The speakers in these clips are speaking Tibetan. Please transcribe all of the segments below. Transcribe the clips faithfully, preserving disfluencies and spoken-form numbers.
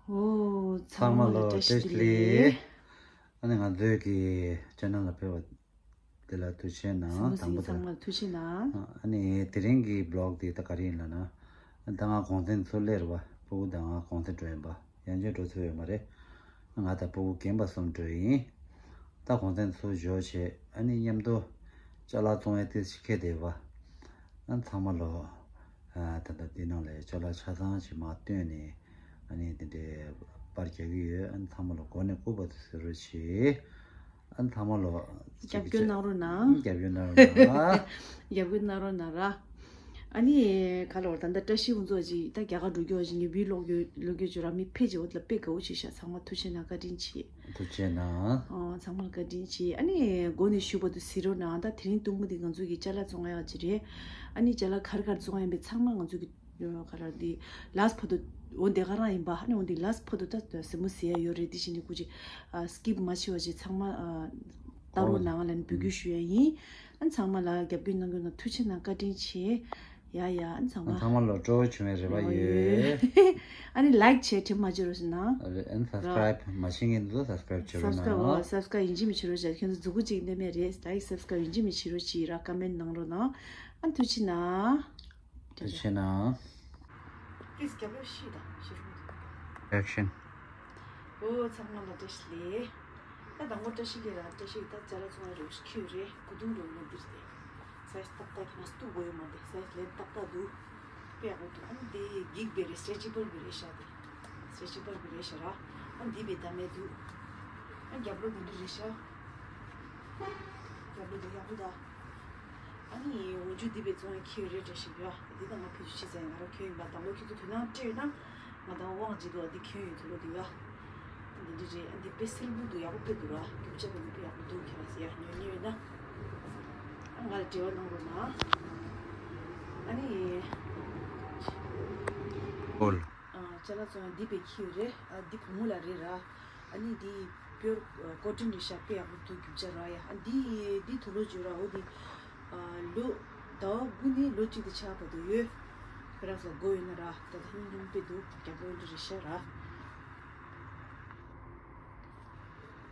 ཨོ། ཚང་མ་ལ་བཀྲ་ཤིས་བདེ་ལེགས། ཨ་ནི་ང་ཚོའི་གི་ཅེ་ནལ་ལ་ཕེབས་པ་དེ་ལ་ཐུགས་རྗེ་གནང་། དང་པོ་དེ་ལ་ཚང་མ་ལ་ཐུགས་རྗེ་གནང་། ཨ་ནི་དེ་རིང་གི་བི་ལོག་དེ་ད་ག་རེ་ཡིན་ལབ་ན། ད་ང་གུང་སེང་ཚུར་སླེབས་རེད་བ། ཕྲུ་གུ་དང་ང་གུང་སེང་འགྲོ་ཡིན་པ། ཡང་བསྐྱར་འགྲོ་ཐུབ་ཡོད་མ་རེད། ང་དང་ཕྲུ་གུ་རྒན་པ་གསུམ་འགྲོ་ཡིན། ད་གུང་སེང་ཚུར་འབྱོར་བྱས། ཨ་ནི་མཉམ་དུ་ཅ་ལག་བཙོང་ཡ་ཏོག་ཙམ་ཁེལ་བསྡད་པ། ཨ་ཚང་མ་ལོ། ཨ་ད་ལྟ་འདི་ནང་ལ་ཅ་ལག་ཆ་ཚང་ཞིག་མར་བཏོན་ནས། ཨ་ནི་དེ་འདྲའི་པར་རྒྱག་གི་ཡོད། ཨ་ནི་ཚང་མ་ལོ་མགོ་ནས་ལྐུགས་པ་དུ་ཟེར་རོགས་བྱེད། ཨ་ནི་ཚང་མ་ལོ་རྒྱབ་སྐྱོར་གནང་རོགས་གནང་། རྒྱབ་སྐྱོར་གནང་རོགས་གནང་། རྒྱབ་སྐྱོར་གནང་རོགས་གནང་ར། ཨ་ནི་ག་ལོར་ད་ལྟ་བཀྲ་ཤིས་ཁོང་ཚོ་ཅིག་ད་རྒྱ་གར་འགྲོ་རྒྱུ་ཅིག་ངས་བི་ལོག་ཡོད་ལོག་རྒྱུ་ཅིག་ར། མི་ཕེབས་ཅིག་འོ་དེ་ལ་དཔེ་དགའ་བོ་བྱས་ཤག་ཚང་མ་ཐུགས་རྗེ་གནང་། བཀའ་དྲིན་ཆེ། ཐུགས་རྗེ་གནང་། ཨོ་ཚང་མ་ལ་བཀའ་དྲིན་ཆེ། ཨ་ནི་མགོ་ནས་མཇུག་བར་དུ་གཟིགས་རོགས་གནང་། ད་དེ་རིང་སྟོན་མོ་འདི་ང་ཚོ་གི་ཅ་ལག་བཙོང་ཡག་ཅིག་རེད། ཨ་ནི་ཅ་ལག་ག་རེ་ག་རེ་བཙོང་ཡ་ཡིན་པའི་ཚང་མ་ང་ཚོ་གི་ག་རེ་འདི་ལཱསི་བར་དུ་འོ་འདི་ག་རང་ཡིན་པ། ཨ་ནི་འོ་འདི་ལཱསི་བར་དུ་ད་གཟིགས་མོ་གཟིགས་ཡ་ཡོད་རེད། དེ་བཞིན་ནི་སྐུ་མཁྱེན་ཨ་སི་ཀིབ་མ་བྱེད་པ་བྱས་ཚང་མ་ཨ་ལྟ་རོགས་གནང་ལབ་ནས་འབོད་སྐུལ་ཞུ་ཡ་ཡིན། ཨ་ནི་ཚང་མ་ལ་རྒྱབ་སྐྱོར་གནང་རྒྱུ་ན་ཐུགས་རྗེ་གནང་། བཀའ་དྲིན་ཆེ། ཡ་ཡ། ཨ་ནི་ཚང་མ། ཚང་མ་ལོ་སྤྲོ་བོ་བྱུང་བའི་རེ་བ་ཡོད། ཨ་ནི་ལའིཀ་བྱས་དྲན་མ་བརྗེད་རོགས་ཞེས་གནང་། ཨ་ནི་སབ་སི་ཀ་རའིབ་མ་བྱེད་མཁན་ཚོ་སབ་སི་ཀ་རའིབ་བྱེད་རོགས་གནང་། སབ་སི་ཀ་རའིབ་ཡིན་གཅིག་མིན་གཅིག་བྱེད་རོགས་བྱེད། ཁྱོད་ཚོ་མཛུ་གུ་གཅིག་གནས་མེད་རེད། ལའིཀ་སབ་སི་ཀ་རའིབ་ཡིན་གཅིག་མིན་གཅིག་བྱེད་རོགས་བྱེད་ར། ཀོ་མེན་ཊི་གནང་རོགས་གནང་། ཨ་ནི་ཐུགས་རྗེ་གནང་། ཐུགས་རྗེ་གནང་། པི་ལི་སི་རྒྱབ་ལོགས་ཤིག་དང་ཤི་རོགས་གནང་། ཨེག་ཤན། ཨོ་ཚང་མ་ལ་བཀྲ་ཤིས་བདེ་ལེགས། ད་དང་པོ་བཀྲ་ཤིས་ལེགས་ར། བཀྲ་ཤིས་ད་ཅ་ལག་ཚོང་ར་རོགས་ཤིག་ཁྱེར་ཡོད་རེད། གོས་ཐུང་རོགས་ལ་འདིར་ཏེ། སའི་ཛི་ཏག་ཏག་གི་ང་སྟུག་པོ་ཡོད་མ་རེད། སའི་ཛི་ལེན་ཏག་ཏག་འདུག་དཔེ་ཡག་པོ་འདུག་ཨ་ནི་དེ་འགྱིག་པའི་རེད། སི་ཊེ་ཅི་བལ་བི་རེད་ཤག་དེ་སི་ཊེ་ཅི་བལ་བི་རེད་ཤག་ར། ཨ་འདི་བའི་ད་མེད་འདུག་ཨ་རྒྱབ་ལོགས་འདི་འདྲ་རེད་ཤག་རྒྱབ་ལོགས་འདི་ཡག་པོ་འདུག་ཨ་ནི་འོ་ཇུ་འདི་བའི་ཚོང་ཡ་ཁྱེར་ཡོད་རེད། བཀྲ་ཤིས་ཡ། འདི་ད་ང་ཕེབས་ཞུ་ཆེ་ཟེར་ང་རང་ཁྱོད་ཡིན་པ། དང་པོ་ཁྱོད་ཚོ་དོ་སྣང་སྤྲད་ཡོད་ན། ང་དང་དབང་བྱེད་དུ་འདི་ཁྱོད་ཡོད་དུ་ལོ་འདི་ཡ། འདི་འདྲ་རེད། ཨ་འདི་དཔེ་སིལ་བུ་འདུག་ཡག་པོ་དཔེ་འདུག་ར། རྒྱུ་ཆ་འདི་དཔེ་ཡག་པོ་འདུག་ཁྱེད་རང་ཟེར་ཡ་ཉོ་ཉོ་ཡོད་ན། ཨ་ང་ལ་འབྲེལ་བ་གནང་རོགས་གནང་། ཨ་ནི། ཨོལ། ཨ་ཅ་ལག་ཚོང་འདི་བའི་ཁྱེར་ཡོད་རེད། ཨ་འདི་བུ་མོ་ལ་རེད་ར། ཨ་ནི་འདི་པིའུར་ཀོ་ཊོན་རེད་ཤག་དཔེ་ཡག་པོ་འདུག་རྒྱུ་ཆ་ར་ཡ། ཨ་འདི་འདི་དུ་ལོ་བཅུ་ར། འོ་འདི་ཨ་ལོ་ཟླ་བ་དགུ་ནས་ལོ་གཅིག་དེ་ཆགས་བར་དུ་ཡོད། ཁྱེད་རང་ཚོ་དགོས་ཡོད་ན་ར། ད་ལྟ་སྙིང་རྗེ་དཔེ་འདུག་རྒྱ་པོ་འདི་རེད་ཤག་ར།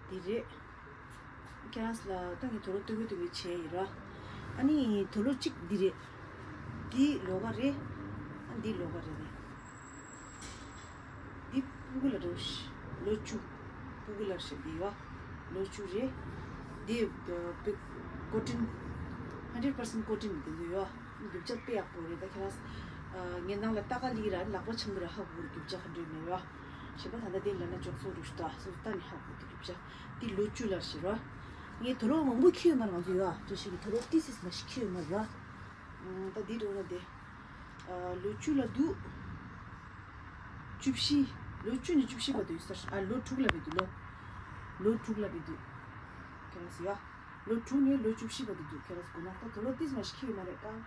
འདི་རེད། ཁྱེད་རང་ཚོ་ལ་ད་ངས་དུ་ལོ་སྟོན་གི་སྟོན་གི་བྱས་ཡིན་ར། ཨ་ནི་དུ་ལོ་གཅིག་འདི་རེད། འདི་ལོགས་ཀ་རེད། ཨ་འདི་ལོགས་ཀ་རེད་རེད། འདི་སྤུ་གུ་ལ་འགྲོ་ཤི། ལོ་བཅུ། སྤུ་གུ་ལ་ཤི་འདི་ཡོད། ལོ་བཅུ་རེད། འདི་ཀོ་ཊོན། ཧན་ཌེ་རེཌ་པར་སེན་ཊི་ཀོ་ཊོན་འདི་འདི་ཡོད། རྒྱུ་ཆ་དཔེ་ཡག་པོ་རེད། ད་ཁྱེད་རང་ངའི་ནང་ལ་ལྟ་ག་ལི་ར་ལག་པ་འཆང་གི་ར་ཧ་གོ་རྒྱུ་ཆ་ག་འདྲ་ཡོད་མེད་ཡོད། གཞན་པ་ད་ལྟ་འདི་ལ་ན་ཅོག་ཚོ་རུ་ཤི་ད་སོ་ལྟ་ནི་ཧ་གོ་འདི་རྒྱུ་ཆ། འདི་ལོ་བཅུ་ལ་ཤི་ར། ངས་དུ་ལོ་མང་པོ་ཁྱེར་ཡོད་མ་རེད། ང་ཚོ་ཡོད་ཨ་ཅོ་ཤི་གི་དུ་ལོ་ཏི་སིས་མ་ཤི་ཁྱེར་ཡོད་མ་རེད་ར། ད་འདི་འགྲོ་ན་དེ། ཨ་ལོ་བཅུ་ལ་འདུག་བཅུ་བཞི། ལོ་བཅུ་ནས་བཅུ་བཞི་བར་དུ་ཡོད་ས་རེད། ཨ་ལོ་དྲུག་ལ་བར་དུ་ལོ། ལོ་དྲུག་ལ་བར་དུ། ཁྱེད་རང་ཚོ་ཡ། ལོ་དྲུག་ནས་ལོ་བཅུ་བཞི་བར་དུ་འདུག་ཁྱེད་རང་ཚོ་དགོས་ན་ད་དུ་ལོ་ཏིས་མ་ཤི་ཁྱེར་ཡོད་མ་རེད། རྐང་།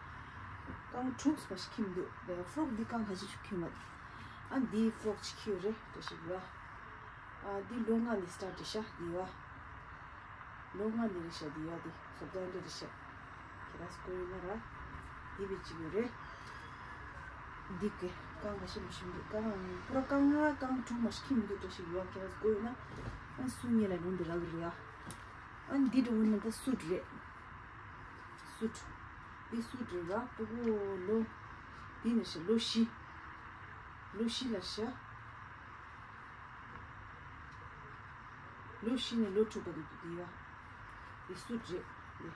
རྐང་དྲུག་མ་ཤི་ཁྱེར་མི་འདུག་ད་ཕོ་རོག་འདི་རྐང་ཁ་ཤས་ཤིག་ཁྱེར་མ་རེད། ཨ་འདི་ཕོ་རོག་ཅིག་ཁྱེར་ཡོད་རེད། བཀྲ་ཤིས་ཡོད། ཨ་འདི་ལོ་ལྔ་ནས་སི་ཊར་ཊི་རེད་ཤག་འདི་ཡོད། ལོ་ལྔ་ནས་རེད་ཤག་འདི་ཡོད། འདི་བཟོ་ལྟ་འདི་རེད་ཤག་ཁྱེད་རང་ཚོ་དགོས་ཡོད་ན་ར། འདི་བས་ཅིག་ཡོད་རེད། འདི་གི་རྐང་ཁ་ཤས་མ་ཤི་མི་འདུག་རྐང་པུ་ར་རྐང་ལྔ་རྐང་དྲུག་མ་ཤི་ཁྱེར་མི་འདུག་བཀྲ་ཤིས་ཡོད། ཁྱེད་རང་ཚོ་དགོས་ཡོད་ན། ཨ་སུ་ཉེ་ལ་ནོར་འདི་རག་གི་རེད་ཡ། ཨ་འདི་འགྲོ་འོང་ན་ད་སུ་ཊི་རེད། སུ་ཊི། འདི་སུ་ཊི་རེད་ར། སྤུ་གུ་ལོ། འདི་ནས་ཤི་ལོ་བཞི། ལོ་བཞི་ལ་ཤི། ལོ་བཞི་ནས་ལོ་དྲུག་བར་དུ་འདུག་འདི་ཡ། འདི་སུ་ཊི་རེད། འདི།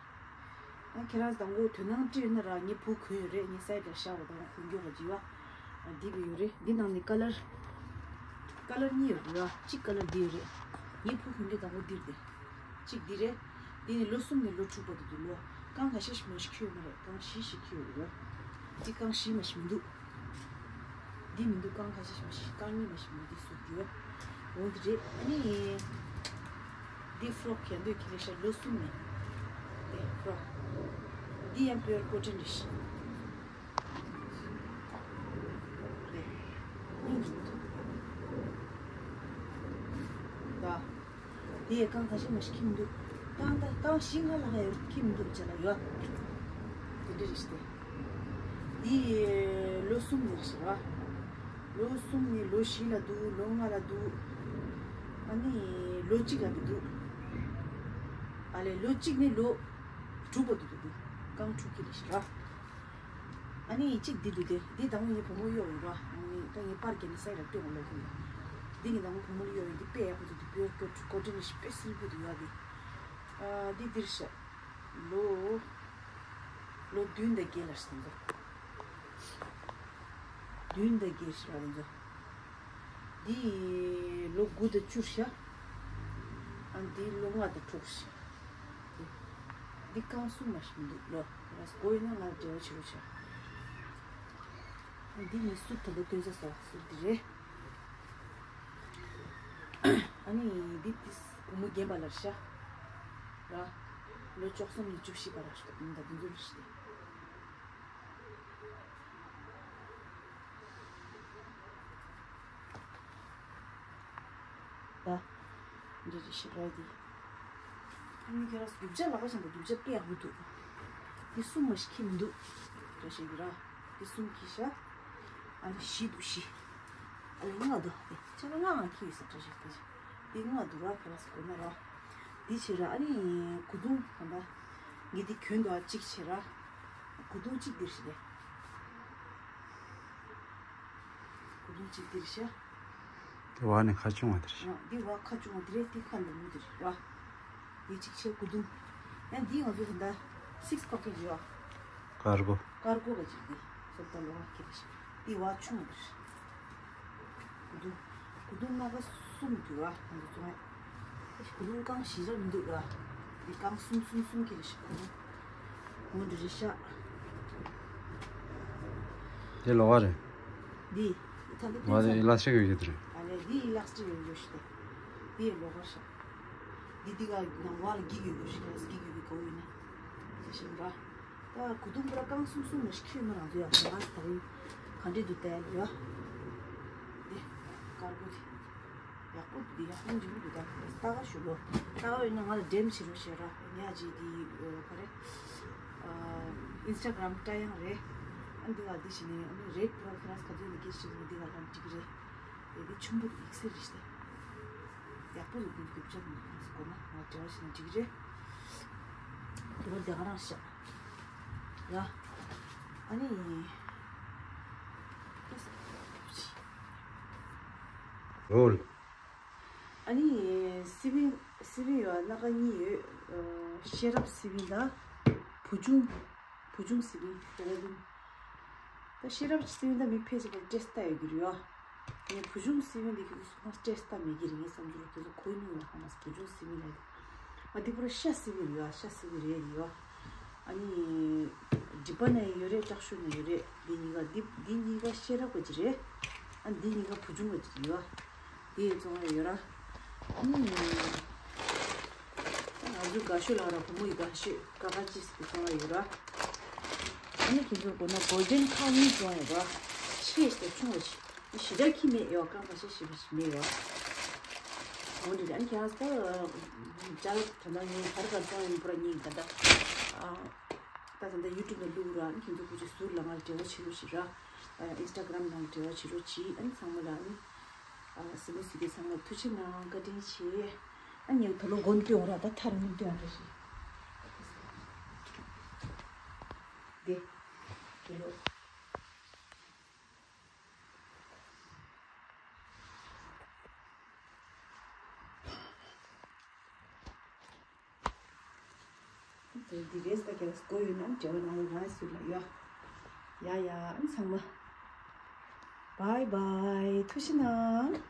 ཨ་ཁྱེད་རང་དང་པོ་དོ་སྣང་སྤྲད་ཡོད་ན་ར། ངའི་བུ་གོན་ཡོད་རེད། ངའི་སའི་ཌི་ལ་ཤར་བ་དང་གོན་རྒྱུ་ག་ཅི་ཡོད། ཨ་འདི་བས་ཡོད་རེད། འདི་ནང་ནས་ཀ་ལར། ཀ་ལར་གཉིས་ཡོད་རེད་ར། གཅིག་ཀ་ལར་འདི་ཡོད་རེད། ངའི་བུ་གོན་རྒྱུ་དང་པོ་འདི་རེད། གཅིག་འདི་རེད། འདི་ནི་ལོ་གསུམ་ནས་ལོ་དྲུག་བར་དུ་འདུག་ལོ། རྐང་ཁ་ཤས་ཤིག་མ་ཤི་ཁྱེར་ཡོད་མ་རེད། རྐང་བཞི་ཞིག་ཁྱེར་ཡོད་རེད། འདི་རྐང་བཞི་མ་ཤི་མི་འདུག་འདི་མི་འདུག་རྐང་ཁ་ཤས་ཤིག་མ་ཤི། རྐང་གཉིས་མ་ཤི་མི་འདུག་འདི་སུ་འདི་ཡོད། འོ་འདི་རེད། ཨ་ནི། འདི་ཕོ་རོག་ག་འདོད་ཁྱེར་ཤག་ལོ་གསུམ་ནས། འདི་ཕོ་རོག་འདི་ཡང་པིའུར་ཀོ་ཊོན་རེད་ཤག་འདི། སྙིང་རྗེ་མོ་འདུག་ད། དེ་ཡི་རྐང་ཁ་ཤས་མ་ཤི་ཁྱེར་མི་འདུག་རྐང་ད་རྐང་བཞི་ལྔ་ལྷག་ཡོད་ཁྱེར་མི་འདུག་བྱས་ལ་ཡོད། དེ་འདྲ་རེད་ཤག་སྟེ། འདི་ལོ་གསུམ་ནས་རེད་ཤག་ར། ལོ་གསུམ་ནས་ལོ་བཞི་ལ་འདུག་ལོ་ལྔ་ལ་འདུག་ཨ་ནི་ལོ་གཅིག་ལ་མི་འདུག་ཨ་ལས་ལོ་གཅིག་ནས་ལོ་དྲུག་བར་དུ་འདུག་རྐང་དྲུག་གི་ལས་ཤི་ར། ཨ་ནི་གཅིག་འདི་འདུག་སྟེ། འདི་དང་ངའི་བུ་མོ་གཡོག་ཡིན་ར། ཨ་ནི་ད་ངའི་པར་རྒྱབ་ནས་སའི་ལ་སྟོན་ལོག་གི་ཡོད། འདི་ངའི་དང་བུ་མོ་ལ་གཡོག་ཡིན། འདི་དཔེ་ཡག་པོ་འདུག་འདི་བོད་སྐོར་སྐོར་ཁྲིད་ནས་དཔེ་སིལ་པོ་འདུག་ཡ་འདི། ཨ་འདི་འདིར་ཤ། ལོ། ལོ་བདུན་དང་བརྒྱད་ལ་ཤི་འདུག་བདུན་དང་བརྒྱད་ཤི་ར་རེད་འདུག་འདི་ལོ་དགུ་དང་བཅུ་ཤ། ཨ་འདི་ལོ་ལྔ་དང་དྲུག་ཤ། འདི་རྐང་གསུམ་མ་ཤི་མི་འདུག་ལོ། ར་སྒོ་ཡིན་ན་ང་འབྲེལ་བ་བྱེད་རོགས་བྱ། ཨ་འདི་ནི་སུབ་ད་ལྟ་སྟོན་ས་ས་སུབ་འདི་རེད། ཨ་ནི་འདི་ཏིས་བུ་མོ་རྒན་པ་ལ་ཤ། ར། ལོ་བཅུ་གསུམ་ནས་བཅུ་བཞི་བར་ལ་ཤ་ད་འདི་འཛུལ་ཤི་སྟེ། ད། འདི་རེད་ཤི་ར་འདི། ཨ་ནི་ཁྱེད་རང་རྒྱུ་ཆ་ལག་པ་བཞིན་དུ་རྒྱུ་ཆ་དཔེ་ཡག་པོ་འདུག་འདི་གསུམ་མ་ཤི་ཁྱི་མི་འདུག་འདྲ་ཞིག་ར། འདི་གསུམ་ཁྱི་ཤ། ཨ་ནི་བཞི་འདུག་བཞི། ཨ་ནི་ལྔ་འདུག་ཨེ་ཁྱེད་རང་ལྔ་ང་ཁྱི་ཡོད་ས་འདྲ་ཞིག་འདི། འདི་ལྔ་འདུག་ར་ཕ་ར་སི་གོ་ན་ར། འདི་བྱེད་ར་ཨ་ནི་གུ་དུང་ག་འདྲ། ངས་འདི་གྱོན་འདུག་ཨ་གཅིག་བྱེད་ར། གུ་དུང་གཅིག་འདིར་ཞིག་རེད། གུ་དུང་གཅིག་འདིར་ཤ། དེ་བ་ནི་ཁ་ཆུང་བ་དེར་ཤ། ཨ་འདི་བ་ཁ་ཆུང་བ་དེ་རེད། འདི་ཁ་ལུ་མུ་དེར་ར། འདི་གཅིག་བྱེད་གུ་དུང་། ཡང་འདི་ང་ཚོ་ག་འདྲ་སིགས་པ་ཀེ་ཡོད། ཀར་གོ། ཀར་གོ་བ་གཅིག་འདི་སོབ་ད་ལོ་བ་ཁེ་རེ་ཤ། འདི་བ་ཆུང་བ་དེར་ཤ། གུ་དུང་། གུ་དུང་སྣ་ཁ་གསུམ་འདུག་ར་ང་ཚོ་ཚོང་ཡ། གུ་དུང་རྐང་བཞི་ར་མི་འདུག་ར། འདི་རྐང་གསུམ་གསུམ་གསུམ་གྱི་རེ་ཤ་གུ་དུང་། འོ་འདི་རེ་ཤ། དེ་ལོ་བ་རེད། འདི། ད་འདི་བ་དེ་ཨི་ལ་སི་ཊིག་ཡོད་ཀྱི་དེ་རེད། ཨ་ལས་འདི་ཨི་ལ་སི་ཊིག་ཡོད་ཡོད་ཤ་དེ། འདི་ལོ་བ་ཤ། འདི་འདི་ག་ནང་བ་ལ་འགྱིག་ཡོད་ཡོད་ཤ་ལ་འགྱིག་ཡོད་པའི་གོ་ཡོད་ནི། དེ་བཞིན་ར། ད་གུ་དུང་པུ་ར་རྐང་གསུམ་གསུམ་ལ་ཤི་ཁྱོད་མི་རང་ཚོ་ཡག་ང་ད་རུང་ག་འདྲེ་འདུག་བལྟས་ལ་ཡ། འདི་ཀར་པོ་དེ་ཡག་པོ་འདུག་ཡག་པོ་འཇིགས་འདུག་ད་ལྟ་ག་ཞུ་ལོ། ལྟ་ག་ཡོད་ན་ང་ལ་འགྲེམས་བྱེད་རོགས་བྱེད་ར་ཉག་ཅིག་འདི་ག་རེ། ཨིན་སི་ཊ་གྷ་རམ་སྐྲ་ཡང་རེད། ཨ་འདི་ག་འདི་བྱེད་ནས་ཨ་ནི་རེད་པུ་ར་ཁི་ར་སི་ག་དུས་ནས་སྐད་ཆ་བྱེད་ནས་འདི་ག་རང་འགྲིག་གི་རེད། དེ་དེ་ཆུང་པོ་དེ་ཡིག་ཚད་རེད་ཤི་ཏེ། ཡག་པོ་རེད་འདུག་རྒྱུ་ཆ་མི་འདུག་ཟེར་གོ་ན་ང་འབྲེལ་བ་བྱས་ན་འགྲིག་གི་རེད། དེ་བར་དེ་ག་རང་བཞག་ཡ། ཨ་ནི། རོལ། ཨ་ནི་སི་བིན་སི་བིན་ཡོད་སྣ་ཁ་གཉིས་ཡོད། ཤེས་རབ་སི་བིན་དང་། བུ་ཆུང་། བུ་ཆུང་སི་བིན་དེ་ལ་དུང་། ད་ཤེས་རབ་སི་བིན་ད་མི་ཕལ་ཆེར་ཀ་ཏྲེ་སི་ཏ་ཡོད་ཀྱི་རེད་ཡ། ངས་བུ་ཆུང་སི་བིན་འདི་ཁྱེད་ཚོ་སོང་ན་ཏྲེ་སི་ཏ་མེད་ཀྱི་རེད་ངས་བསམ་ཚུལ་ཁྱེད་ཚོ་གོ་མྱོང་ཡོད་ཧ་མ་སི་བུ་ཆུང་སི་བིན་རེད། ང་འདི་པུ་ར་ཤ་སི་བིན་རེད་ཡ་ཤ་སི་བིན་རེད་རེད་ཡ། ཨ་ནི། སྒྲིབ་པ་ན་ཡང་ཡོད་རེད་དྲག་ཤུལ་ན་ཡོད་རེད་འདི་གཉིས་ཀ་འདི་འདི་གཉིས་ཀ་ཤེས་རབ་ཀ་ཅི་རེད། ཨ་འདི་གཉིས་ཀ་བུ་ཆུང་ཀ་ཅི་རེད་ཡ། དེ་བཙོང་ཡ་ཡོད་ར། ཨ་ནི། ང་ཚོའི་དགའ་ཤོས་ལགས་ར་བུ་མོ་ཡི་དགའ་ཤོས་ཀ་ཀ་ཅིས་ཀྱི་བཙོང་ཡ་ཡོད་ར། ཨ་ནི་ཁྱེད་ཚོར་དགོས་ན་གོལ་ཌེན་ཁའུ་གཉིས་བཙོང་ཡ་ཡོད་ར། ཆེ་ཞིག་དང་ཆུང་བ་ཞིག་ཨ་ཞེ་དྲག་ཁྱི་མེད་ཡོད་རྐང་ཁ་ཤས་ཞིག་མེད་ཡོད། འོ་འདི་ར་ཨ་ནི་ཁྱེད་རང་ས་ཅར་ད་ལྟ་ངས་གར་གར་བཙོང་ཡིན་པུ་ར་གཉིས་ད་ལྟ། ད་ད་ལྟ་ཡུ་ཊུབ་ལ་བླུགས་ར་ཨ་ནི་ཁྱེད་ཚོ་སྐུ་མཁྱེན་ཟུར་ལ་ང་ལ་འབྲེལ་བ་བྱེད་རོགས་བྱེད་ར། ཨིན་སི་ཊ་གྷ་རམ་ནང་འབྲེལ་བ་བྱེད་རོགས་གྱིས། ཨ་ནི་ཚང་མ་ལ་ཨ་ནི། ཨ་སེམས་པ་སྐྱིད་པོ་ཚང་མ་ལ་ཐུགས་རྗེ་གནང་བཀའ་དྲིན་ཆེ། ཨ་ནི་ངས་ད་ལོ་མགོ་ནས་སྟོན་འོང་ར་ད་མཐའ་རུ་མི་སྟོན་འོང་ར་ཞིག་དེ། དེ་ལོ། དེ་འདི་རེས་ད་ཁྱེད་སྒོ་ཡོད་ན་འབྲེལ་བ་གནང་རོགས་གནང་ཟེར་ལ་ཡ། ཡ་ཡ་ཨ་ནི་ཚང་མ། བའི་བའི་ཐུགས་རྗེ་གནང་།